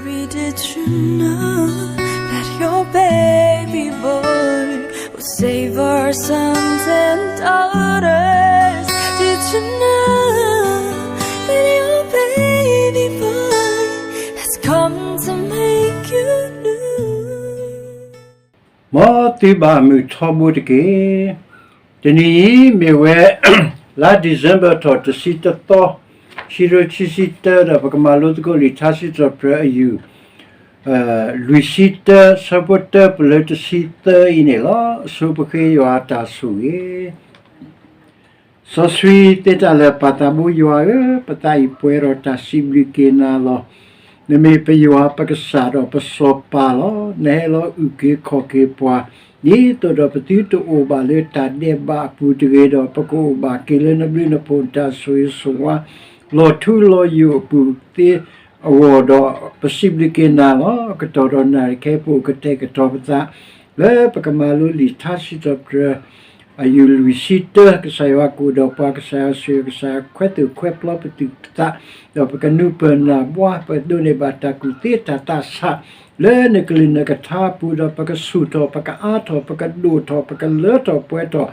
Baby, did you know that your baby boy will save our sons and daughters? Did you know that your baby boy has come to make you new? မ်သုဘၣ်မုာ်ထီဘိတက့ၢ်. တနံၤအံၤမ့ၢ်ဝဲ လါ December ထီၣ်တဆံတသီ, ခံကထိခံဆံတၢ ဒီးပကမၤလိသကိးလံာ်ထါစံးထီၣ်ပတြၢၤအယူၢ် လွံၢ်ဆံတၢ ဆၢဖိတၢ ပလၢတဆံသၢအံၤန့ၣ်လီၤ. အဆိပဃ့ယွၤအတၢ်ဆိၣ်ဂ့ၤ စီဆှံသ့တၢ်လၢာ် ပၢ်သးဘိယွၤဧၢ, ပသးအံၤပှဲၤဒီးတၢ်စံးဘျုးက့ၤနၤလီၤ. နမ့ၢ်ပယွၤပကစၢ်ဒီးပစီၤပၤလီၤ. နဟဲလီၤအုၣ်က့ၤခီၣ်က့ၤပှၤ ဒ်သိးဒီးပသုတအိၣ်ဘၣ်လၢတၢ်ဒဲးဘးအပူၤတဂ့ၤဒီး ပကအိၣ်ဘၣ်က့ၤလၢနဘျုးနဖှိၣ်နတၢ်ဆိၣ်ဂ့ၤဆိၣ်ဝါ လီၤထူလီၤယိာ်အပူၤသ့အဂီၢ်ဒီး ပစံးဘျုးက့ၤနၤလီၤ. အကတီၢ်ဒီးနၣ်ရံၣ်ခဲအံၤ ပအိၣ်ကတဲာ်ကတီၤပသး လၢပကမၤလိလံာ်ထါစံးထီၣ်ပတြၢၤ အယူၢ်လွံၢ်ဆံတၢ, ကစၢ်ယွၤကအိၣ်ဒီးပှၤ, ကစၢ်ယွၤဆိၣ်ဂ့ၤ ကစၢ်ယွၤခွဲးသူၣ်ခွဲးပျီပသူၣ်ပသး, ဒီးပကနၢ်ပၢၢ်နၢ်ဘှါ, ပဒိးန့ၢ်ဘၣ်တၢ်ကူၣ်သ့တၢ်သးဆး လၢနကလုၢ်နကထါအပူၤ, ဒီးပကဆူၣ်ထီၣ်, ပကအါထီၣ်, ပကဒိၣ်ထီၣ်, ပကလၢထီၣ်ပှဲၤထီၣ်,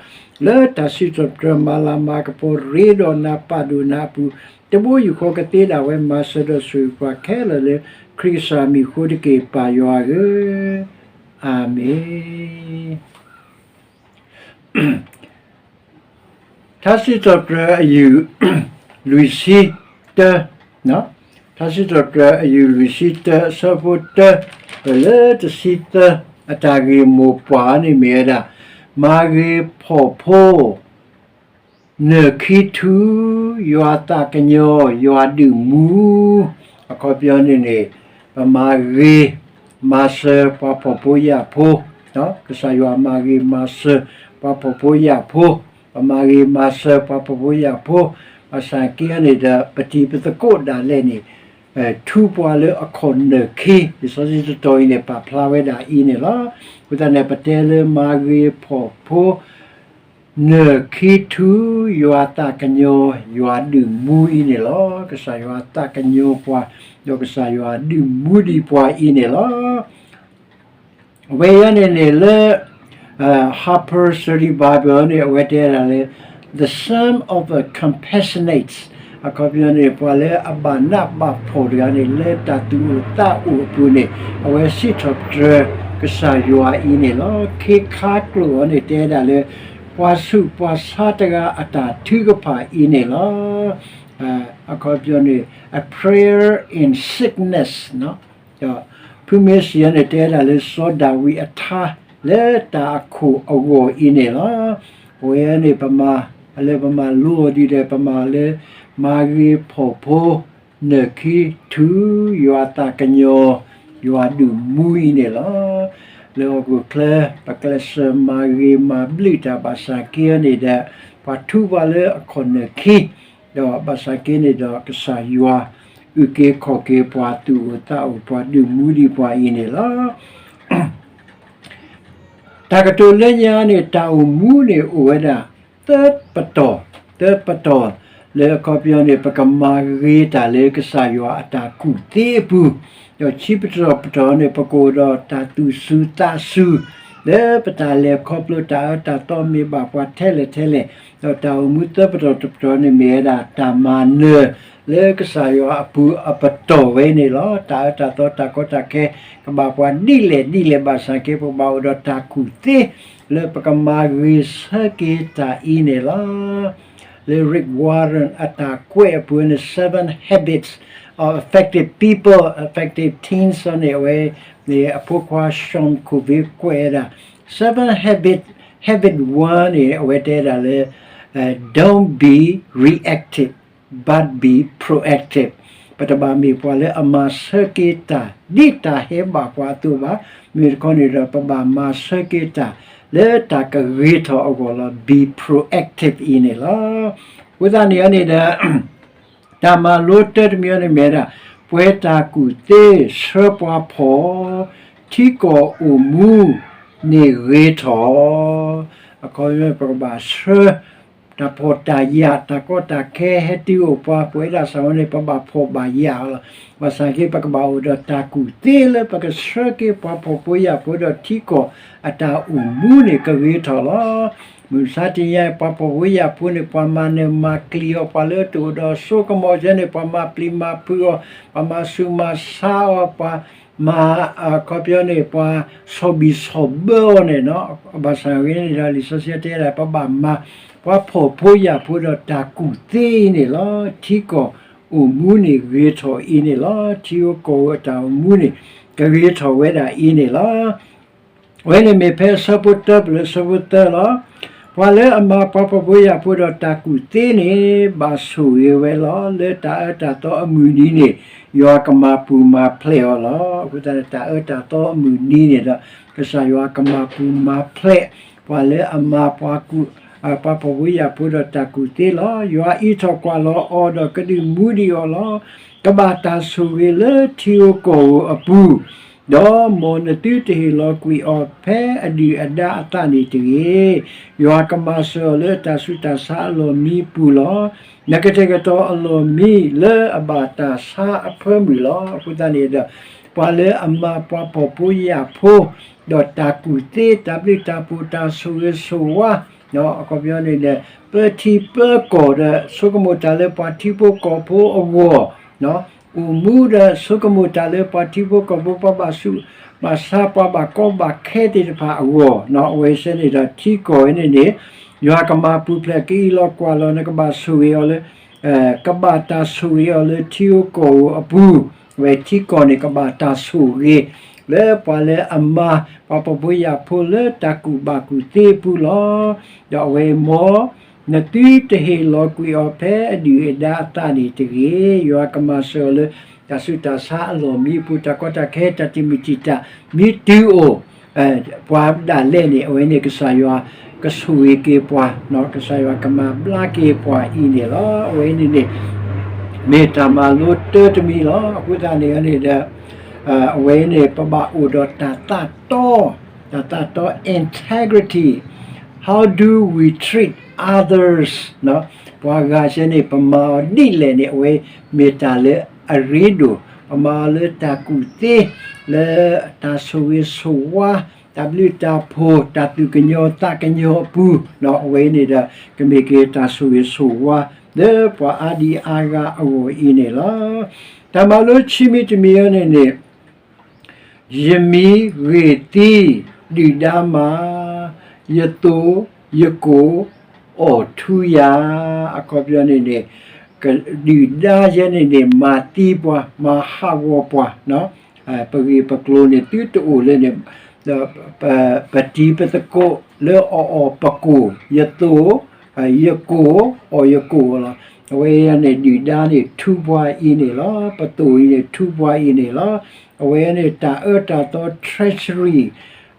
လၢတၢ်စံးထီၣ်ပတြၢၤ မၤလၤမၤကပီၤ ရ့ဒီးနၤ ပာ်ဒိၣ်နၤအပူၤ, တဘိယူၢ်ဃီကသ့ဒၣ်ဝဲ မၤစၢၤဒီးဆိၣ်ဂ့ၤပှၤခဲလၢာ်လၢ ခရံာ်ကစၢ်မံၤအဃိတက့ၢ် ပၢ်ယွၤဧၢ, အၤမ့ၣ်. ထါစံးထီၣ်ပတြၢၤအယူၢ် လွံၢ်ဆံတၢ, ထါစံးထီၣ်ပတြၢၤအယူၢ်လွံၢ်ဆံတၢ အဆၢဖိတၢ ပလၢတဆံသၢ, အတၢ်ဂ့ၢ်မိၢ်ပှၢ်န့ၣ်မ့ၢ်ဝဲဒၣ် မၤဂ့ၤဖှီၣ်ဖိ နၢၢ်ခံထူ, ယွၤသးကညီၤ, ယွၤဒုးမူ, အခီပညီန့ၣ်န့ၣ် ပမၤဂ့ၤမၤစၢၤပှၤဖှီၣ်ဖိယာ်ဖိ, ကစၢ်ယွၤမၤဂ့ၤမၤစၢၤပှၤဖှီၣ်ဖိယာ်ဖိ, ပမၤဂ့ၤမၤစၢၤပှၤဖှီၣ်ဖိယာ်ဖိ, ဘၣ်ဆၣ်က့န့ၣ်ဒီး ပတံၤပသကိးဒၣ်လဲာ်န့ၣ် ထူပှၤလၢအခီၣ်နၢၢ်ခံ, လံာ်စီဆှံတတီၤအံၤန့ၣ် ပာ်ဖျါဝဲဒၣ်အံၤန့ၣ်လီၤ. အဃိသတးန့ၣ် ပတဲလၢမၤဂ့ၤဖှီၣ်ဖိ နၢၢ်ခံထူ, ယွၤသးကညီၤ, ယွၤဒုးမူအံၤန့ၣ်လီၤ. ကစၢ်ယွၤသးကညီၤပှၤ, ဒီးကစၢ်ယွၤဒုးမူဒံးပှၤအံၤန့ၣ်လီၤ. အဝဲအံၤန့ၣ်န့ၣ်လၢ Harper Study Bible န့ၣ် အဝဲတဲဒၣ်လၢ the sum of a compassionates, အခီပညီန့ၣ် ပှၤလၢအဘၣ်နးဘၣ်ဖှီၣ်တဂၤန့ၣ် လၢတၢ်သူၣ်အိၣ်သးအိၣ်အပူၤန့ၣ် အဝဲစံးထီၣ်ပတြၢၤကစၢ်ယွၤအံၤန့ၣ်လီၤ. ခ့ခါကျိာ်အံၤန့ၣ် တဲဒၣ်လၢ ပှၤဆူးပှၤဆါတဂၤအတၢ်ထုကဖၣ်အံၤန့ၣ်လီၤ. အခီပညီန့ၣ် a prayer in sickness, ဒီးဖုမ့ၢ်စံးအံၤန့ၣ် တဲဒၣ်လၢစီၤဒၤဝံးအထါ လၢတၢ်အခိၣ်အဂီၢ်အံၤန့ၣ်လီၤ. ပဝဲန့ၣ် ပမၤလၢပမၤလိအီၤဒ်ဒီး ပမၤလၢ မၤဂ့ၤဖှီၣ်ဖိ နၢၢ်ခံထူ, ယွၤသးကညီၤ, ယွၤဒုးမူအံၤန့ၣ်လီၤ. လၢဟီၣ်ခိၣ်ချၢ ပကျဲးစၢးမၤဂ့ၤမၤဘျုးတၢ်ဘၣ်ဆၣ်က့န့ၣ်ဒီး ပှၤထူပှၤလၢအခီၣ်နၢၢ်ခံ ဒီးဘၣ်ဆၣ်က့န့ၣ်ဒီး ကစၢ်ယွၤအုၣ်က့ၤခီၣ်က့ၤပှၤ သူၣ်အိၣ်သးအိၣ်ပှၤ ဒုးမူဒံးပှၤအံၤန့ၣ်လီၤ. တၢ်ကတိၤလၢညါန့ၣ် တၢ်အိၣ်မူန့ၣ်အိၣ်ဝဲဒၣ် သၢပတီၢ်, သၢပတီၢ် လၢအခီပညီန့ၣ် ပကမၤဂ့ၤတၢ်လၢကစၢ်ယွၤအတၢ်ကူၣ်သ့အပူၤ, ဒီးခံပတီၢ်ပတီၢ်န့ၣ် ပကအိၣ်ဒီးတၢ်သူၣ်စူၤသးစူၤ လၢပတၢ်လဲၤခီဖျိတၢ်အၢတၢ်သီမ့ၢ်ဘၣ်ပှၤထဲလဲၣ်ထဲလဲၣ်, ဒီးတၢ်အိၣ်မူသၢပတီၢ်တပတီၢ်န့ၣ်မ့ၢ်ဝဲဒၣ် တၢ်မၤနၢၤလၢကစၢ်ယွၤအပူၤအပတီၢ်ဝဲန့ၣ်လီၤ. တၢ်အၢတၢ်သီတၢ်ကီတၢ်ခဲ ကဘၣ်ပှၤဒ်လဲၣ်ဒ်လဲၣ်ဘၣ်ဆၣ်က့ ပကဘၣ်အိၣ်ဒီးတၢ်ကူၣ်သ့ လၢပကမၤဂ့ၤဆၢက့ၤတၢ်အံၤန့ၣ်လီၤ. လၢ Rick Warren အတၢ်ကွဲးအပူၤန့ၣ် Seven Habits of Effective People, Effective Teens န့ၣ် အဝဲန့ၣ် အဖိခွါ Sean Covey ကွဲးဝဲဒၣ် Seven Habit, Habit one န့ၣ် အဝဲတဲဒၣ်လၢ Don't be reactive but be proactive. ပတဘၣ်မ့ၢ်ပှၤလၢအမၤဆၢက့ၤတၢ် ဒ်တၢ်ဟဲဘၣ်ပှၤအသိးဘၣ်. မ့ၢ်တခီန့ၣ်ဒီး ပဘၣ်မၤဆၢက့ၤတၢ် လၢတၢ်ကဂ့ၤထီၣ်အဂီၢ်လီၤ. Be proactive အံၤန့ၣ်လီၤ. အဃိသတးန့ၣ်န့ၣ်ဒီး တၢ်မၤလိတၢတမံၤန့ၣ်မ့ၢ်ဝဲဒၣ် ပှဲၤတၢ်ကူၣ်သ့ ဆှၢပှၤဖှီၣ် ထံကီၢ်အိၣ်မူန့ၣ်ဂ့ၤထီၣ်. အခီပညီ ပကဘၣ်ဆှၢ တၢ်ဖှီၣ်တၢ်ယာ် တၢ်ကီတၢ်ခဲဟဲတုၤအိၣ်ပှၤ ပဝဲဒၣ်စ့ၢ်ကီးန့ၣ် ပဘၣ်ဖှီၣ်ဘၣ်ယာ်အီၤလီၤ. ဘၣ်ဆၣ်က့ ပကဘၣ်အိၣ်ဒီးတၢ်ကူၣ်သ့လၢပကဆှၢက့ၤပှၤဖှီၣ်ဖိယာ်ဖိဒီးထံကီၢ်အတၢ်အိၣ်မူန့ၣ် ကဂ့ၤထီၣ်လီၤ. မုၢ်မဆါတနံၤအံၤ ပှၤဖှီၣ်ဖိယာ်ဖိန့ၣ် ပှၤမၤနၢၤမၤကျံၤအီၤ ပှၤလၢတအိၣ်ဒီးစိကမီၤကဲန့ၣ် ပှၤမၤပျံၤမၤဖုးအီၤ, ပှၤမၤဆူးမၤဆါအီၤ, ပှၤမၤ အခီပညီန့ၣ် ပှၤဆီၣ်ဘံၣ်ဆီၣ်ဘၢအီၤန့ၣ်, ဘၣ်ဆၣ်ဂ့ၤန့ၣ်ဒီး လံာ်စီဆှံတဲဒၣ် ပဘၣ်မၤ ပှၤဖှီၣ်ဖိယာ်ဖိဒီးတၢ်ကူၣ်သ့အံၤန့ၣ်လီၤ. ထံကီၢ်အိၣ်မူန့ၣ်ဂ့ၤထီၣ်အံၤန့ၣ်လီၤ. ထံဧိၤကီၢ်ဧိၤအတၢ်အိၣ်မူန့ၣ် ကဂ့ၤထီၣ်ဝဲဒၣ်အံၤန့ၣ်လီၤ. အဝဲန့ၣ်မ့ၢ်ဖဲအဆၢဖိတၢပလၢအဆၢဖိသၢလီၤ. ပှၤလၢအမၤပှၤဖှီၣ်ဖိယာ်ဖိဒီးတၢ်ကူၣ်သ့န့ၣ် ဘၣ်ဆိၣ်ဂ့ၤဝဲလီၤ. လၢတၢ်အၢတၢ်သီအမုၢ်နံၤန့ၣ် ယွၤကမၤပူၤမၤဖျဲးအီၤလီၤ. အဃိသတးန့ၣ် တၢ်အၢတၢ်သီအမုၢ်နံၤန့ၣ်ဒီး ကစၢ်ယွၤကမၤပူၤမၤဖျဲး ပှၤလၢအမၤပှၤကူၣ် ပှၤဖှီၣ်ဖိယာ်ဖိဒီးတၢ်ကူၣ်သ့လီၤ. ယွၤအံးထီၣ်ကွၢ်လီၤအီၤဒီးကဒုးမူဒံးအီၤလီၤ. ကဘၣ်တၢ်ဆိၣ်ဂ့ၤလၢထံဧိၤကီၢ်ဧိၤအပူၤ ဒီးမ်နသုတဟ့ၣ်လီၤကွံာ်အီၤဖဲအဒုၣ်အဒါအသးန့ၣ်တဂ့ၤ. ယွၤကမၤစၢၤအီၤလၢတၢ်ဆူးတၢ်ဆါအလီၢ်မံအပူၤလီၤ. နကတဲာ်ကတီၤအလီၢ်မံလၢအဘၣ်တၢ်ဆါအဖၢမုၢ်လီၤ. အဃိသတးန့ၣ်ဒီး ပှၤလၢအမၤပှၤဖှီၣ်ဖိယာ်ဖိ ဒီးတၢ်ကူၣ်သ့ တၢ်ဘျုးတၢ်ဖှိၣ် တၢ်ဆိၣ်ဂ့ၤဆိၣ်ဝါ အခီပညီန့ၣ်ဒီး ပၢထံပၢကီၢ်ဒီး ဆိကမိၣ်တၢ်လၢပှၤထံဖိကီၢ်ဖိအဂီၢ်, အိၣ်မူဒီးဆိကမိၣ်တၢ်လၢပှၤထံဖိကီၢ်ဖိ ပှၤဘၣ်ဆူးဘၣ်ဆါ ပှၤဘၣ်ကီဘၣ်ခဲသ့ၣ်တဖၣ်အဂီၢ်, အဝဲသ့ၣ်န့ၣ်ဒီးထံကီၢ်ဝဲန့ၣ်န့ၣ် ယွၤကမၤပူၤဖျဲး ကအံးလီၤကွၢ်လီၤ နကဘၣ်ဆိၣ်ဂ့ၤအီၤလၢ ကဘၣ်တၢ်ဆိၣ်ဂ့ၤအီၤလၢထံဧိၤကီၢ်ဧိၤအပူၤ, အဝဲထံကီၢ်န့ၣ် ကဘၣ်တၢ်ဆိၣ်ဂ့ၤ လၢပှၤလၢအမၤ ပှၤဖှီၣ်ဖိယာ်ဖိလၢတၢ်ကူၣ်ဘၣ်ကူၣ်သ့အပူၤလီၤ. ဒီးအဝဲမ် နသုတဟ့ၣ်လီၤကွံာ်အီၤဖဲအဒုၣ်အဒါအသးန့ၣ်တဂ့ၤ. ယွၤကမၤစၢၤအီၤလၢ တၢ်ဆူးတၢ်ဆါအလီၢ်မံအပူၤ တၢ်ကီတၢ်ခဲ တၢ်တံာ်မုၢ်တံာ်တာ် မ့ၢ်တုၤအိၣ် ပှၤဒၣ်လဲာ်န့ၣ် အဝဲန့ၣ်ကစၢ်ယွၤကဆိၣ်ဂ့ၤက့ၤပှၤ, ကစၢ်ယွၤကမၤဘျါက့ၤပှၤအံၤန့ၣ်လီၤ. အဝဲန့ၣ်န့ၣ် မ့ၢ်တၢ်မၤလိတၢတမံၤလီၤ. အဃိသတးန့ၣ်န့ၣ်ဒီး အဝဲန့ၣ် ပဘၣ်အိၣ်ဒီးတၢ်သးတီ, တၢ်သးတီ integrity, how do we treat others, ပှၤဂၤစဲန့ၣ် ပမၤအီၤဒ်လဲၣ်န့ၣ် အဝဲမ့ၢ်တၢ်လၢအရ့ဒိၣ်, ပမၤအီၤလၢတၢ်ကူၣ်သ့, လၢတၢ်ဆိၣ်ဂ့ၤဆိၣ်ဝါ, တၢ်ဘျုးတၢ်ဖှိၣ်, တၢ်သူၣ်ကညီၤသးကညီၤအပူၤ, အဝဲန့ၣ်ဒီး ကမ့ၢ်က့ၤတၢ်ဆိၣ်ဂ့ၤဆိၣ်ဝါ လၢပှၤအါဒံအါဂၤအဂီၢ်အံၤန့ၣ်လီၤ. တၢ်မၤလိခံမံၤတမံၤအံၤန့ၣ်န့ၣ် ယမံၤဂ့ၢ်သံ ဒုၣ်ဒါမၤ, ယသိၣ်ယကိၣ် အီၣ်ထူယၤ, အခီပညီန့ၣ်န့ၣ် ဒုၣ်ဒါယဲန့ၣ်န့ၣ် မၤသံပှၤ မၤဟးဂီၤပှၤ, ပဂ့ၢ်ပကျိၤန့ၣ် သုတအိၣ်လၢန့ၣ် ပတံၤပသကိးလၢအီၣ်အီၣ်ပကိၢ်, ယသိၣ် ယကိၢ် အီၣ်ယကိၢ်လီၤ. အဝဲန့ၣ်ဒုၣ်ဒါန့ၣ် ထူပှၤအံၤန့ၣ်လီၤ. ပသိၣ်အံၤန့ၣ် ထူပှၤအံၤန့ၣ်လီၤ. အဝဲန့ၣ်တၢ်အၢတၢ်သီ treasury,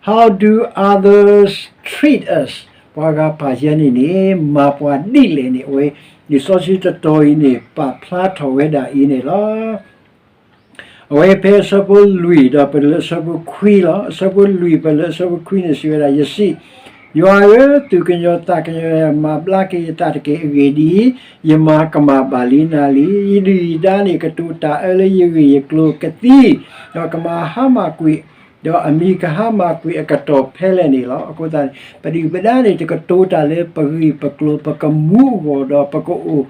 how do others treat us, ပှၤဂၤပာ်ယဲန့ၣ်န့ၣ် မၤပှၤဒ်လဲၣ်န့ၣ် အဝဲ လံာ်စီဆှံတတီၤအံၤန့ၣ် ပာ်ဖျါထီၣ်ဝဲဒၣ်အံၤန့ၣ်လီၤ. အဝဲဖဲအဆၢဖိလွံၢ်ဒီးပတုၤလၢအဆၢဖိခွံလီၤ. အဆၢဖိလွံၢ်ပတုၤလၢအဆၢဖိခွံန့ၣ် စံးဝဲဒၣ် ယစံး, ယွၤဧၢ, သူၣ်ကညီၤသးကညီၤယၤ မၤဘျါက့ၤယသးတက့ၢ်. အဂ့ၢ်ဒ်အံၤ, ယမၤကမၣ်ဘၣ်လံနၤလံ. ယဒုၣ်ယဒါန့ၣ် ကတိၤတၢ်အၢလၢယဂ့ၢ်ယကျိၤကသံ, ဒီးကမၤဟါမၢ်ကွံာ်, ဒီးအမံၤကဟါမၢ်ကွံာ်အကတီၢ်ဖဲလဲၣ်န့ၣ်လီၤ. အဃိသတးန့ၣ် ပဒုၣ်ပဒါန့ၣ် တကတိၤတၢ်လၢပဂ့ၢ်ပကျိၤ ပကမူအဂီၢ်ဒီးပကအိၣ်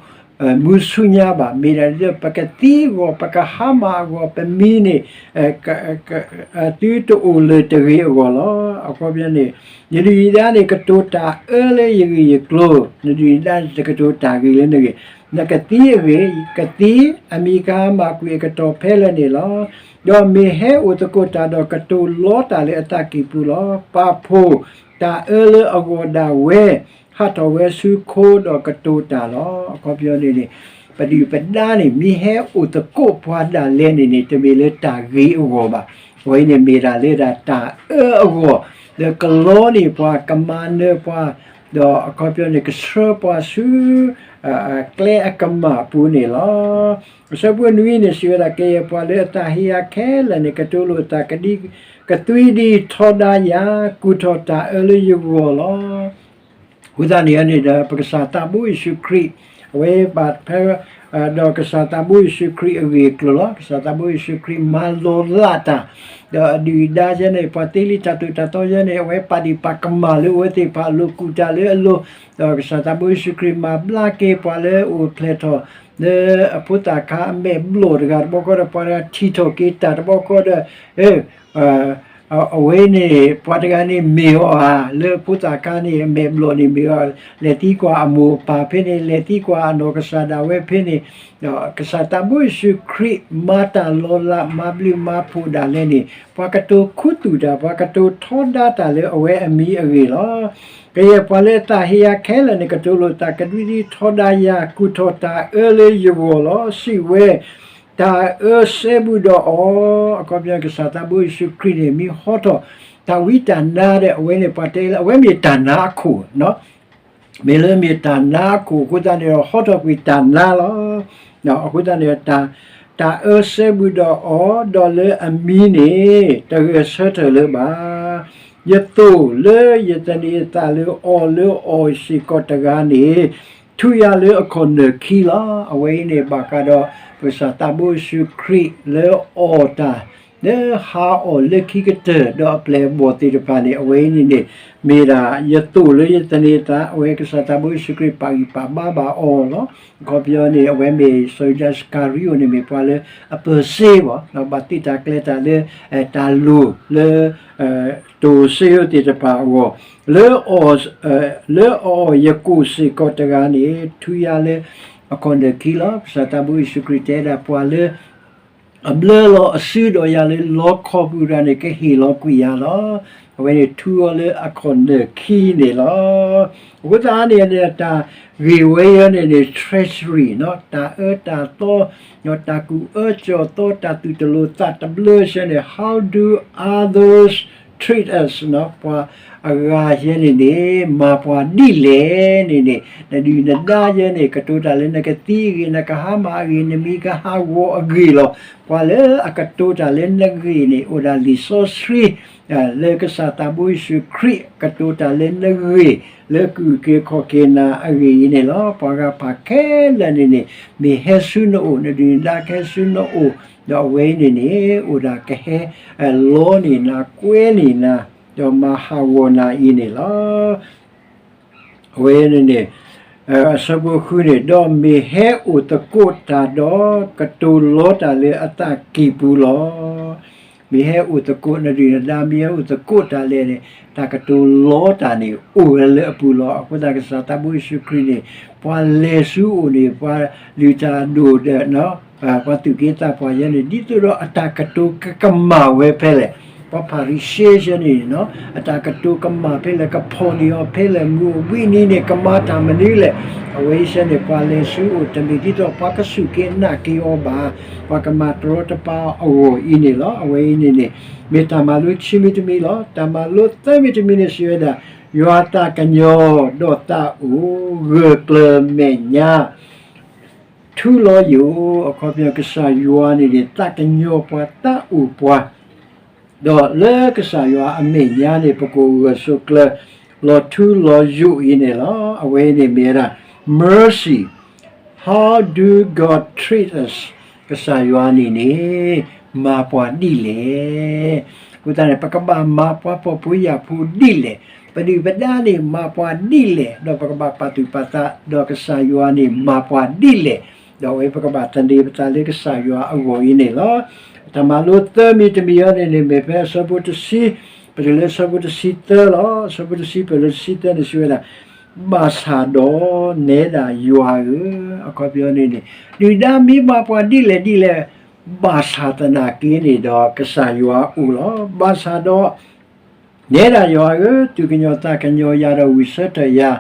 မူဆူညါဘၣ်. မ့ၢ်ဒၣ်လၢပကသံအဂီၢ် ပကဟါမၢ်အဂီၢ် ပမံၤန့ၣ် သုတအိၣ်လၢၤတဂ့ၤအဂီၢ်လီၤ. အခီပညီန့ၣ် ယဒုၣ်ယဒါန့ၣ် ကတိၤတၢ်အၢလၢယဂ့ၢ်ယကျိၤ, နဒုၣ်ယဒါန့ၣ် တကတိၤတၢ်ဂ့ၤလၢနဂ့ၢ်, နကသံအဂ့ၢ် ကသံ, အမံၤကဟါမၢ်ကွံာ်အကတီၢ်ဖဲလဲၣ်န့ၣ်လီၤ. ဒီးမ့ၢ်ဟဲအိၣ်သကိးတၢ်ဒီး ကတိၤလီတၢ်လၢအသးကံၢ်ပူၤလီၤ. ပာ်ဖှိၣ်တၢ်အၢလၢအဂီၢ်ဒၣ်ဝဲ ဟးထီၣ်ဝဲဆူခိဒီးကတိၤတၢ်လီၤ. အခီပညီန့ၣ်န့ၣ် ပဒုၣ်ပဒါန့ၣ် မ့ၢ်ဟဲအိၣ်သကိးပှၤဒၣ်လဲာ်န့ၣ်န့ၣ် တမ့ၢ်လၢတၢ်ဂ့ၤအဂီၢ်ဘၣ်. အဝဲန့ၣ်မ့ၢ်ဒၣ်လၢဒၣ်တၢ်အၢအဂီၢ် လၢကလီန့ၢ်ပှၤ ကမၤနၢၤပှၤ ဒီးအခီပညီန့ၣ် ကဆှၢပှၤဆူ ကျဲအကမၣ်အပူၤန့ၣ်လီၤ. အဆၢဖိနွံန့ၣ် စံးဝဲဒၣ် ကယဲၢ်ပှၤလၢအသးဟ့ယၤခဲလၢာ်န့ၣ် ကတိၤလိာ်အသး ကသွံဒံးထီဒါယၤ ကူၣ်ထီၣ်တၢ်အၢလၢယဂီၢ်လီၤ. အဃိသတးန့ၣ်န့ၣ်ဒီး ပကစၢ်သးဘိယ့ၣ်ၡူးခရံာ် အဝဲဘၣ်ဖဲ ဒီးကစၢ်သးဘိယ့ၣ်ၡူးခရံာ်အဂ့ၢ်အကျိၤလီၤ. ကစၢ်သးဘိယ့ၣ်ၡူးခရံာ်မၤလီၤလးတၢ် ဒီးအဒုၣ်အဒါယဲန့ၣ် ပှၤသ့လံတၢ်သိၣ်တၢ်သီယဲန့ၣ် အဝဲပာ်ဒံးပာ်ကမၣ်လၢအဝဲသ့ၣ်တဖၣ်အလိၤ ကူၣ်တၢ်လၢအလိၤ, ဒီးကစၢ်သးဘိယ့ၣ်ၡူးခရံာ်မၤဘျါက့ၤပှၤလၢအိၣ်ဖျဲၣ်ထီၣ် လၢအဖိသၣ်ခါအမဲာ်ဘျီၣ်တဂၤတဘျီဃီဒီး ပှၤတဂၤထံၣ်ထီၣ်က့ၤတၢ်တဘျီဃီဒီး အဝဲန့ၣ် ပှၤတဂၤန့ၣ်မ့ၢ်အီၤဧါ, လၢအဖိသၣ်ခါန့ၣ် အမဲာ်ဘျီၣ်န့ၣ်မ့ၢ်အီၤ, လဲၤသံကွၢ်အမိၢ်အပၢ်ဖဲန့ၣ်, လဲၤသံကွၢ်အနီၢ်ကစၢ်ဒၣ်ဝဲဖဲန့ၣ်, ဒီးကစၢ်သးဘိယ့ၣ်ၡူးခရံာ် မၤတၢ်လီၤလးမၤဘျုးမၤဖှိၣ်ဒၣ်လဲာ်န့ၣ် ပှၤကတိၤခူသူၣ်တၢ်, ပှၤကတိၤထီဒါတၢ်လၢအဝဲအမံၤအဂ့ၢ်လီၤ. ကယဲၢ်ပှၤလၢအသးဟ့ယၤခဲလၢာ်န့ၣ် ကတိၤလိာ်သးကဒွံဒွံထီဒါယၤ ကူၣ်ထီၣ်တၢ်အၢလၢယဂီၢ်လီၤ စံးဝဲ, တၢ်အၢစဲဘူးဒီးအီၤ, အခီပညီကစၢ်သးဘိယ့ၣ်ၡူးခရံာ်န့ၣ် မ့ၢ်ဟီထီၣ် တၢ်ဝံတၢ်နါဒီး အဝဲန့ၣ်ပှၤတဲလၢ အဝဲမ့ၢ်တၢ်နါအခိၣ်, မ့ၢ်လၢမ့ၢ်တၢ်နါအခိၣ်အဃိသတးန့ၣ်ဒီး ဟီထီၣ်ကွံာ်တၢ်နါလီၤ. အဃိသတးန့ၣ် တၢ်အၢစဲဘူးဒီးအီၤ, ဒီးလၢအမံၤန့ၣ် တဂဲၤဆၢထၢၣ်လၢၤဘၣ်. ယသိၣ်လၢယသန့ၤအသးလၢအီၤလၢအီၤစ့ၢ်ကီးတဂၤန့ၣ် ထုးယၤလၢအခီၣ်နၢၣ်ခံလီၤ. အဝဲအံၤန့ၣ် ဘၣ်ဃးဒီး ပကစၢ်သးဘိယ့ၣ်ၡူးခရံာ်လၢအီၣ်တၢ် လၢဟးအီၣ်လၢခံကတၢၢ် ဒီးအပျဲၢ်အဘီၣ်သ့ၣ်တဖၣ်န့ၣ် အဝဲအံၤန့ၣ်န့ၣ် မ့ၢ်ဒၣ်ယသိၣ်လၢယသန့ၤအသး အဝဲကစၢ်သးဘိယ့ၣ်ၡူးခရံာ်ပာ်ဂံၢ်ပာ်ဘါဘၣ်အီၤလီၤ. အခီပညီန့ၣ် အဝဲမ့ၢ်စီၤယူဒၤစကၤရံအိၣ်န့ၣ် မ့ၢ်ပှၤလၢအပၢၤစ့ဘၣ်, ဘၣ်သ့ၣ်တၢ်ကျဲၤတၢ်လၢ တၢ်လိၣ်လၢ တိၢ်စ့ယိၤသ့ၣ်တဖၣ်အဂီၢ်, လၢ လၢအအီၣ်ယကိာ်စ့ၢ်ကီးတဂၤန့ၣ် ထုးယၤလၢအခီၣ်နၢၣ်ခံလီၤ. ကစၢ်သးဘိယ့ၣ်ၡူးခရံာ်တဲဒၣ်ပှၤလၢ အဘျၢလီၤအစုဒီးယၤလၢလီခီပူၤတဂၤန့ၣ် ကဟ့ၣ်လီၤကွံာ်ယၤလီၤ. အဝဲန့ၣ်ထုးအီၤလၢအခီၣ်နၢၣ်ခံန့ၣ်လီၤ. အဃိသတးန့ၣ် တၢ်ဂ့ၢ်ဝဲအံၤန့ၣ်န့ၣ် treasury တၢ်အၢတၢ်သီ တၢ်ကူၣ်အၢကၠီၣ်သီ တၢ်သူၣ်တလိာ်သးတဘျၢဆၢန့ၣ် How do others treat us? ပှၤအဂၤယဲန့ၣ်န့ၣ် မၤပှၤဒ်လဲၣ်န့ၣ်န့ၣ် နဒုၣ်နဒါယဲန့ၣ် ကတိၤတၢ်လၢနကသံအဂ့ၢ် နကဟါမၢ်အဂ့ၢ် နမံၤကဟးဂီၤအဂ့ၢ်လီၤ. ပှၤလၢအကတိၤတၢ်လၢနဂ့ၢ်န့ၣ် အိၣ်ဒၣ်လံာ်စီဆှံ လၢကစၢ်သးဘိယ့ၣ်ၡူးခရံာ် ကတိၤတၢ်လၢနဂ့ၢ် လၢကုၢ်က့ၤခီၣ်က့ၤနၤအဂ့ၢ်အံၤန့ၣ်လီၤ. ပှၤဂၤဖးခဲလၢာ်န့ၣ်န့ၣ် မ့ၢ်ဟဲဆူနအိၣ် နဒုၣ်နဒါကဟဲဆူနအိၣ် ဒီးအဝဲအံၤန့ၣ်န့ၣ် အိၣ်ဒၣ်ကဟဲလီန့ၢ်နၤ ကွဲန့ၢ်နၤ ဒီးမၤဟးဂီၤနၤအံၤန့ၣ်လီၤ. အဝဲန့ၣ်န့ၣ် အဆၢဖိဃုန့ၣ် ဒီးမ့ၢ်ဟဲအိၣ်သကိးတၢ်ဒီး ကတိၤလီတၢ်လၢအသးကံၢ်ပူၤလီၤ. မ့ၢ်ဟဲအိၣ်သကိး နဒုၣ်နဒါ မ့ၢ်ဟဲအိၣ်သကိးတၢ်လဲၣ်န့ၣ် တၢ်ကတိၤလီတၢ်န့ၣ် အိၣ်ဝဲလၢအပူၤလီၤ. အဃိသတးကစၢ်သးဘိယ့ၣ်ၡူးခရံာ်န့ၣ် ပှၤလဲၤဆူအအိၣ်န့ၣ် ပှၤလုၢ်တၢ်အဒိၣ်ဒီး ပှၤသူၣ်က့သးပှၢ်ယဲန့ၣ် ဒ်သိးဒီးအတၢ်ကတိၤကကမၣ်ဝဲဖဲလဲၣ်. ပှၤဖၤရံၤၡဲယဲန့ၣ် အတၢ်ကတိၤကမၣ်ဖဲလဲၣ် ကဖီၣ်န့ၢ်အီၤဖဲလဲၣ် မုၢ်အိၣ်ဘှံးနံၤန့ၣ် ကမၤတၢ်မနုၤလဲၣ်. အဝဲအံၤစဲန့ၣ် ပှၤလဲၤဆူအအိၣ် တမ့ၢ်ဒ်သိးပှၤကစူၢ်က့ၤနာ်က့ၤအီၤဘၣ်, ပှၤကမၤတရီတပါအဂီၢ်အံၤန့ၣ်လီၤ. အဝဲအံၤန့ၣ်န့ၣ် မ့ၢ်တၢ်မၤလိခံမံၤတမံၤလီၤ. တၢ်မၤလိသၢမံၤတမံၤန့ၣ် စံးဝဲဒၣ်, ယွၤသးကညီၤဒီးသးအိၣ် ဂၢၢ်ကျၢၤမဲာ်ညါ ထူလီၤယိာ်, အခီပညီကစၢ်ယွၤန့ၣ်န့ၣ် သးကညီၤပှၤသးအိၣ်ပှၤ, ဒီးလၢကစၢ်ယွၤအမဲာ်ညါန့ၣ် ပကအိၣ်ဂၢၢ်ဆိးကျၢၤ လီၤထူလီၤယိာ်အံၤန့ၣ်လီၤ. အဝဲန့ၣ်မ့ၢ်ဝဲဒၣ် mercy, how do God treat us? ကစၢ်ယွၤန့ၣ်န့ၣ် မၤပှၤဒ်လဲၣ်. အဃိသတးန့ၣ် ပကဘၣ်မၤပှၤဖှီၣ်ဖိယာ်ဖိဒ်လဲၣ်. ပဒုၣ်ပဒါန့ၣ် မၤပှၤဒ်လဲၣ်, ဒီးပကဘၣ်ပာ်သူၣ်ပာ်သး ဒီးကစၢ်ယွၤန့ၣ် မၤပှၤဒ်လဲၣ်, ဒီးအဝဲပကဘၣ်သန့ၤပသးလၢကစၢ်ယွၤအဂီၢ်အံၤန့ၣ်လီၤ. တၢ်မၤလိသၢမံၤတမံၤအံၤန့ၣ်န့ၣ် မ့ၢ်ဖဲအဆၢဖိတဆံ, ပတုၤလၢအဆၢဖိတဆံသၢလီၤ. အဆၢဖိတဆံ ပတုၤလၢတဆံသၢန့ၣ် စံးဝဲဒၣ်, ဘၣ်ဆၣ်ဒီးနဲဒၣ်ယွၤဧၢ, အခီပညီန့ၣ်န့ၣ် ဒုၣ်ဒါမ့ၢ်မၤပှၤဒ်လဲၣ်ဒ်လဲၣ်, ဘၣ်ဆၣ်သနာ်က့န့ၣ်ဒီး ကစၢ်ယွၤအိၣ်လီၤ. ဘၣ်ဆၣ်ဒီး နဲဒၣ်ယွၤဧၢ, သူၣ်ကညီၤသးကညီၤယၤဒီးဂုာ်ဆၢထၢၣ်ယၤ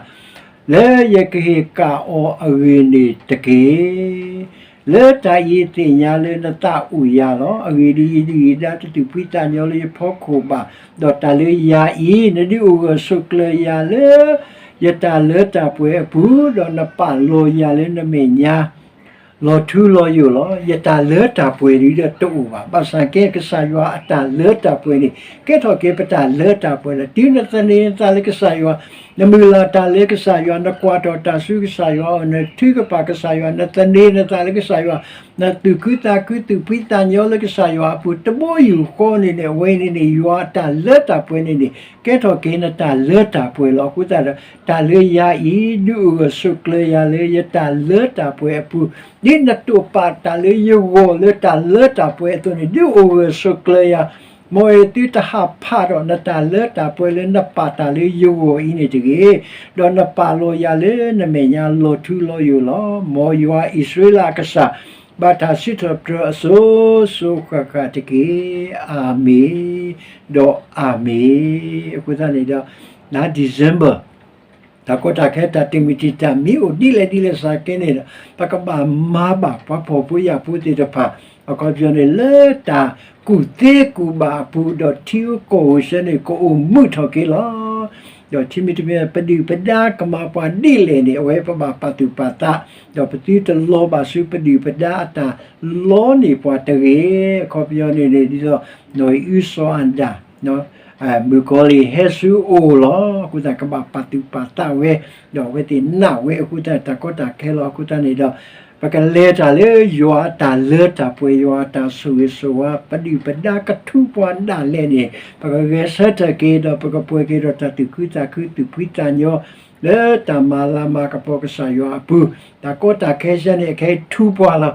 လၢယကဟ့ၣ်ကၣ်အီၤအဂ့ၢ်န့ၣ်တက့ၢ်. လၢတၢ်အံၤသ့ၣ်ညါလၢနသးအိၣ်ယၤလီၤ. အဂ့ၢ်ဒ်အံၤ, ဒ်အံၤဒၣ်တသူၣ်ဖှံသးညီလၢယဖီခိၣ်ဘၣ်, ဒီးတၢ်လၢယၤအံၤ နဒုးအိၣ်ဂၢၢ်ဆိးကျၢၤယၤလၢ ယတၢ်လၢတၢ်ပှဲၤအပူၤ, ဒီးနပာ်လီၤယၤလၢနမဲာ်ညါ လီၤထူလီၤယိာ်လီၤ. ယတၢ်လၢတၢ်ပှဲၤဒ်ဒီးတအိၣ်ဘၣ်. ဘၣ်ဆၣ်က့ ကစၢ်ယွၤအတၢ်လၢတၢ်ပှဲၤန့ၣ် ကဲထီၣ်က့ၤပတၢ်လၢတၢ်ပှဲၤလီၤ. တုၤနသန့ၤနသးလၢကစၢ်ယွၤ, နမုၢ်လၢ်တၢ်လၢကစၢ်ယွၤ, နကွၢ်ထီၣ်တၢ်ဆူကစၢ်ယွၤအအိၣ်, နထုကဖၣ်ကစၢ်ယွၤ, နသန့ၤနသးလၢကစၢ်ယွၤ, နသူၣ်ခုသးခုသူၣ်ဖှံသးညီလၢကစၢ်ယွၤအပူၤ တဘိယူၢ်ဃီန့ၣ်န့ၣ် အဝဲန့ၣ်န့ၣ် ယွၤအတၢ်လၢတၢ်ပှဲၤန့ၣ်န့ၣ် ကဲထီၣ်က့ၤနတၢ်လၢတၢ်ပှဲၤလီၤ. အဃိသတးဒီး တၢ်လၢယၤအံၤ ဒုးအိၣ်ဂၢၢ်ဆိးကျၢၤယၤလၢယတၢ်လၢတၢ်ပှဲၤအပူၤ, ဒ်နတိာ်ပာ်တၢ်လၢယဂီၢ်လၢတၢ်လၢတၢ်ပှဲၤအသိးန့ၣ် ဒုးအိၣ်ဂၢၢ်ဆိးကျၢၤယၤ, မ်အဝဲသုတဟးဖးဒီးနတၢ်လၢတၢ်ပှဲၤလၢနပာ်တၢ်လၢယဂီၢ်အံၤန့ၣ်တဂ့ၤ, ဒီးနပာ်လီၤယၤလၢနမဲာ်ညါလီၤထူလီၤယိာ်လီၤ. မ်ယွၤအံၣ်စရ့လးအကစၢ် ဘၣ်တၢ်စံးထီၣ်ပတြၢၤအစိၤစိၤဃၣ်ဃၣ်တက့ၢ်. အၤမ့ၣ် ဒီးအၤမ့ၣ်. အဃိသတးန့ၣ်ဒီး လါ December တၢ်ကီတၢ်ခဲတၢ်တမုာ်တံာ်တာ်မ့ၢ်အိၣ်ဒ်လဲၣ်ဒ်လဲၣ်ဘၣ်ဆၣ်က့န့ၣ်ဒီး ပကဘၣ်မၤဘၣ်ပှၤဖှီၣ်ဖိယာ်ဖိသ့ၣ်တဖၣ် အခီပညီန့ၣ် လၢတၢ်ကူၣ်သ့ကူၣ်ဘၣ်အပူၤ ဒီးထံဧိၤကီၢ်ဧိၤစ့ၢ်န့ၣ် ကအိၣ်မုာ်ထီၣ်က့ၤလီၤ. ဒီးထံမ့တမ့ၢ် ပဒုၣ်ပဒါကမၤပှၤဒ်လဲၣ်န့ၣ် အဝဲပဘၣ်ပာ်သူၣ်ပာ်သး, ဒီးပသုတလီၤဘၣ်ဆူပဒုၣ်ပဒါအတၢ်လီန့ၢ်ပှၤတဂ့ၤ. အခီပညီန့ၣ်န့ၣ် ဒ်သိး နီၢ်အံၣ်အုစီၤအၤဒၣ် မုၣ်ကီၤလံၢ်ဟဲဆူအအိၣ်လီၤ. အဃိသတးကဘၣ်ပာ်သူၣ်ပာ်သးဝဲ, ဒီးအဝဲသ့ၣ်နာ်ဝဲအဃိသတး တၢ်ကီတၢ်ခဲလီၤ. အဃိသတးန့ၣ်ဒီး ပကလဲၤတၢ်လၢယွၤအတၢ်လၢတၢ်ပှဲၤ ယွၤအတၢ်ဆိၣ်ဂ့ၤဆိၣ်ဝါ ပဒုၣ်ပဒါကထူပှၤဒၣ်လဲာ်န့ၣ် ပကဂဲၤဆၢထၢၣ်က့ၤ ဒီးပကပှဲၤက့ၤဒီးတၢ်သူၣ်ခုသးခု သူၣ်ဖှံသးညီ လၢတၢ်မၤလၤမၤကပီၤကစၢ်ယွၤအပူၤ, တၢ်ကီတၢ်ခဲစ့ၢ်န့ၣ် အခဲအံၤထူပှၤလီၤ.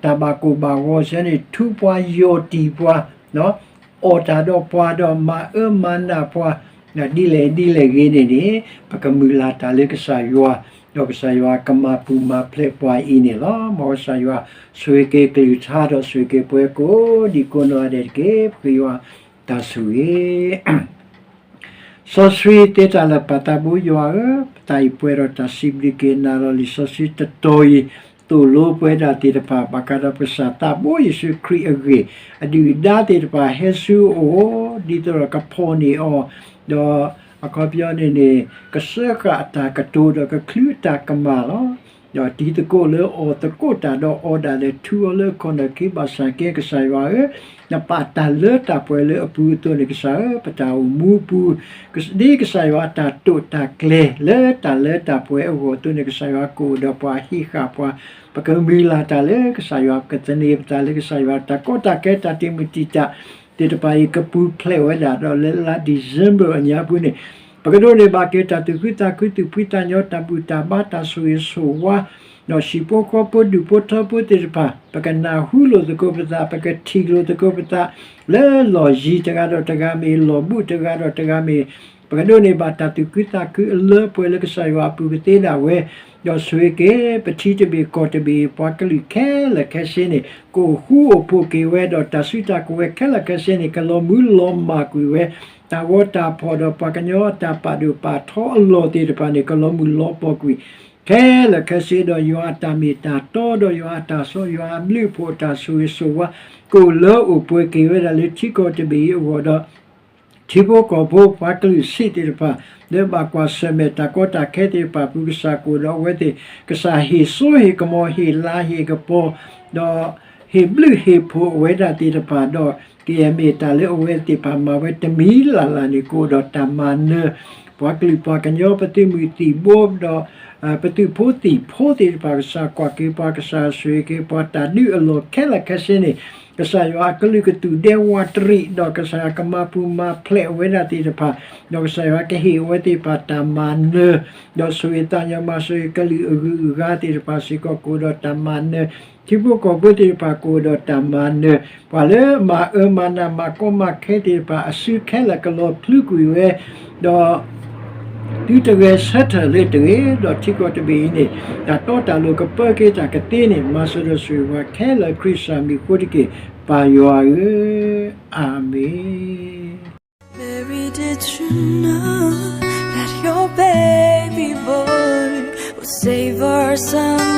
တၢ်ဘၣ်ကိၢ်ဘၣ်ဂီၤစ့ၢ်န့ၣ် ထူပှၤယီၢ်တံၢ်ပှၤ အီၣ်တၢ်ဒီးပှၤဒီးမၤအၢမၤနးပှၤ ဒ်လဲၣ်ဒ်လဲၣ်ဂ့ၤန့ၣ်န့ၣ် ပကမုၢ်လၢ်တၢ်လၢကစၢ်ယွၤ, ဒီးကစၢ်ယွၤကမၤပူၤမၤဖျဲးပှၤအံၤန့ၣ်လီၤ. မ်ကစၢ်ယွၤဆိၣ်ဂ့ၤက့ၤကလုၢ်ကထါဒီးဆိၣ်ဂ့ၤက့ၤပှၤကိးဒံကိးနီၢ်ဂၤဒဲးတက့ၢ်. ပဃ့ယွၤတၢ်ဆိၣ်ဂ့ၤ စီဆှံသ့တၢ်လၢာ်ပာ်သးဘိယွၤဧၢ, ပသးအံၤပှဲၤဒီးတၢ်စံးဘျုးက့ၤနၤလီၤ. လံာ်စီဆှံတတီၤအံၤ သိၣ်လိပှဲၤဒၣ်သ့ၣ်တဖၣ် ဘၣ်ဃးဒီးပကစၢ်သးဘိယ့ၣ်ၡူးခရံာ်အဂ့ၢ်, အဒုၣ်အဒါသ့ၣ်တဖၣ်ဟဲဆူအအိၣ် ဒ်သိးဒီးကဖီၣ်န့ၢ်အီၤ, ဒီးအခီပညီန့ၣ်န့ၣ် ကစၢဃာ်အတၢ်ကတိၤဒီးကချုးအတၢ်ကမၣ်လီၤ. ဒီးတံၤသကိးလၢအီၣ်သကိးတၢ်ဒီးအီဒၣ်လဲာ် ထုးအီၤလၢအခီၣ်နၢၣ်ခံ ဘၣ်ဆၣ်က့ ကစၢ်ယွၤဧၢ, နပာ်တၢ်လၢတၢ်ပှဲၤလၢအပူၤအသိးန့ၣ် ကစၢ်ဧၢ, ပတၢ်အိၣ်မူပူၤ ဒ်ကစၢ်ယွၤအတၢ်တိာ်တၢ်ကျဲၤလၢတၢ်လၢတၢ်ပှဲၤအဂီၢ်အသိးန့ၣ် ကစၢ်ယွၤကအိၣ်ဒီးပှၤဟ့ၣ်ဃာ်ပှၤ, ပကမုၢ်လၢ်တၢ်လၢကစၢ်ယွၤ ပကသန့ၤပသးလၢကစၢ်ယွၤ တၢ်ကီတၢ်ခဲတၢ်တံာ်မုၢ်တံာ်တာ်သ့ၣ်တဖၣ်အံၤ ကပူၤဖျဲးဝဲဒၣ်ဒီးလၢလါ December အညါပူၤန့ၣ် ပကဒိးန့ၢ်ဘၣ်က့ၤတၢ်သူၣ်ခုသးခု သူၣ်ဖှံသးညီ တၢ်ဘူၣ်တၢ်ဘါ တၢ်ဆိၣ်ဂ့ၤဆိၣ်ဝါ ဒီးဟံၣ်ဖိဃီဖိဒူၣ်ဖိထၢဖိသ့ၣ်တဖၣ် ပကနၢ်ဟူလိာ်သကိးပသး ပကထံၣ်လိာ်သကိးပသး လၢလီၢ်ယံၤတဂၤဒီးတဂၤမ့ၢ် လီၢ်ဘူးတဂၤဒီးတဂၤမ့ၢ် ပကဒိးန့ၢ်ဘၣ်တၢ်သူၣ်ခုသးခုအလၢပှဲၤလၢကစၢ်ယွၤအပူၤကသ့ဒၣ်ဝဲ, ဒီးဆိၣ်ဂ့ၤက့ၤ ပထံတဘ့ၣ်ကီၢ်တဘ့ၣ် ပှၤကလုာ်ခဲလၢာ်ခဲဆ့န့ၣ် ကအိၣ်ဃူအိၣ်ဖိးက့ၤဝဲဒီးတၢ်စုတၢ်ကဝဲၤခဲလၢာ်ခဲဆ့န့ၣ် ကလီၤမုၢ်လီၤမၢ်ကွံာ်ဝဲ, တၢ်ဂီၤတၢ်ဖီၣ်ဒီးပှၤကညီအတၢ်ပာ်ဒိၣ်ပာ်ထီအလီၢ်သ့ၣ်တဖၣ်န့ၣ် ကလီၤမုၢ်လီၤပှီၢ်ကွံာ် ခဲလၢာ်ခဲဆ့ဒီး ယွၤအတၢ်မ့ၢ်တၢ်တီဒီးယွၤအတၢ်စီ ယွၤအဘျုးအဖှိၣ်အတၢ်ဆိၣ်ဂ့ၤဆိၣ်ဝါ ကအိၣ်လၢအိၣ်ပှဲၤက့ၤဝဲဒၣ်လၢထံကီၢ်တဘ့ၣ်အံၤအဂီၢ်ဒီး ထံဖိကီၢ်ဖိပှၤကလုာ်စ့ၢ်သ့ၣ်တဖၣ် လၢဘၣ်ကွၢ်ဆၢၣ်မဲာ်တၢ်ကီတၢ်ခဲသ့ၣ်တဖၣ်အပူၤ ကစၢ်ကအိၣ်ဒီးအဝဲသ့ၣ် ကစၢ်ဟ့ၣ်စိဟ့ၣ်ကမီၤ ဟ့ၣ်လၤဟ့ၣ်ကပီၤ ဒီးဟ့ၣ်ဘျုးဟ့ၣ်ဖှိၣ်အဝဲဒၣ်သ့ၣ်တဖၣ်ဒီး ကယဲၢ်မ့ၢ်တၢ်လၢအဝဲသ့ၣ်တဖၣ်မၤဝဲတမံၤလၢ်လၢ်န့ၣ် ကအိၣ်ဒီးတၢ်မၤနၢၤ ပှၤကလုာ်ပှၤကညီ ပသုးမုၢ်သံၣ်ဘိဒီး ပသုးဖိသံၣ်ဖိသ့ၣ်တဖၣ် ကစၢ်ကွၢ်က့ၤပှၤ ကစၢ်ဆိၣ်ဂ့ၤက့ၤပှၤ တၢ်ဒုးအလီၢ်ခဲလၢာ်ခဲဆ့န့ၣ် ကစၢ်ယွၤအကလုာ်ကသူၣ်ဒဲဝးတရံး ဒီးကစၢ်ယွၤကမၤပူၤမၤဖျဲးအဝဲဒၣ်သ့ၣ်တဖၣ် ဒီးကစၢ်ယွၤကဟ့ၣ်အဝဲသ့ၣ်တဖၣ်တၢ်မၤနၢၤ ဒီးဆိၣ်ဂ့ၤသးညီမၤစၢၤကလုာ်အဂုၤအဂၤသ့ၣ်တဖၣ်စ့ၢ်ကီး ကအိၣ်ဒီးတၢ်မၤနၢၤ ထံဖိကီၢ်ဖိသ့ၣ်တဖၣ်ကအိၣ်ဒီးတၢ်မၤနၢၤ ပှၤလၢမၤအၢမၤနးမၤကီမၤခဲသ့ၣ်တဖၣ် အစုခဲလၢာ်ကလီၤဖျုးကွံာ်ဝဲ ဒီး သုတဂဲၤဆၢထၢၣ်လၢတဂ့ၤ ဒီးထံကီၢ်တဘ့ၣ်အံၤန့ၣ် တၢ်တီတၢ်လိၤကပၢက့ၤတၢ်ကသ့န့ၣ် မၤစၢၤဒီးဆိၣ်ဂ့ၤပှၤခဲလၢာ် ခရံာ်စၢ်မံၤအဃိတက့ၢ် ပၢ်ယွၤဧၢ, အၤမ့ၣ်. Mary, did you know that your baby boy will save our son?